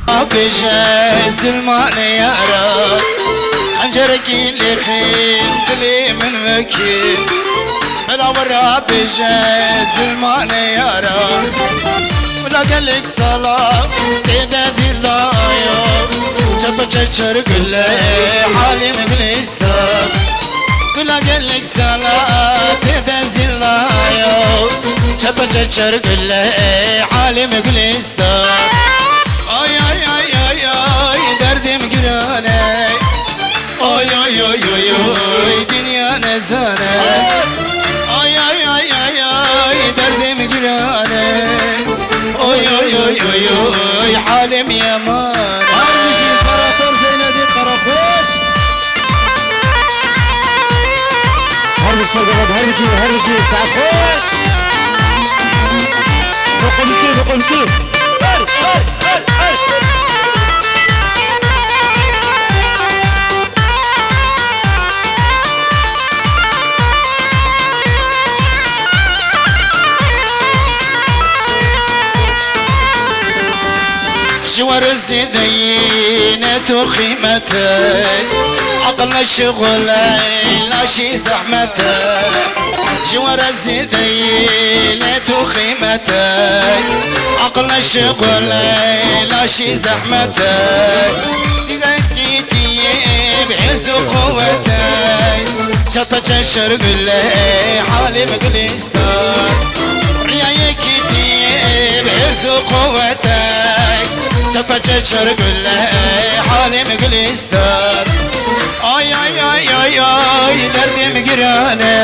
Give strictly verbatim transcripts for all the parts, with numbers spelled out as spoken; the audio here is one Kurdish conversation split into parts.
Bêje zilmane yara, xencerekî lêxîn dilê min vekî. Bela we ra bêje zilmane yara. Bila gelek sala tê de dîl dayo. Çepe çeçer gule halê min gulîstan. Bila gelek sala tê de zîl dayo. Çepe çeçer gule halê min gulîstan. Ay, ay, ay, ay, ay, derdê min giran e. Ay, ay, ay, ay, ay, dinya nezane. Ay, ay, ay, ay, ay, derdê min giran e. Ay, ay, ay, ay, ay, halê min yaman e. Her bijî, İmparator Zeynedîn Karaxweş. Her bijî, her bijî, her bijî, saet xweş. Loqimkî, loqimkî. Ji we re zêdeyî ne tu qîmetê, aqil ne şixulê, laşî zehmetê. Ji we re zêdeyî ne tu qîmetê, aqil ne şixulê, laşî zehmetê. Digekî tiyê bi hêrs û quwetê, çepe çeçer gule halê min gulîstan. Riyayekî tiyê bi hêrs û quwetê, çepe çeçer gule halê min gulîstan. Ay, ay, ay, ay, ay, derdê min giran e.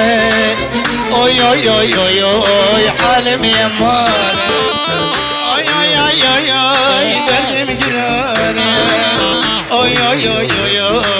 Oy, oy, oy, oy, oy, halê min yaman e. Ay, ay, ay, ay, ay, derdê min giran e. Oy, oy, oy, oy, oy.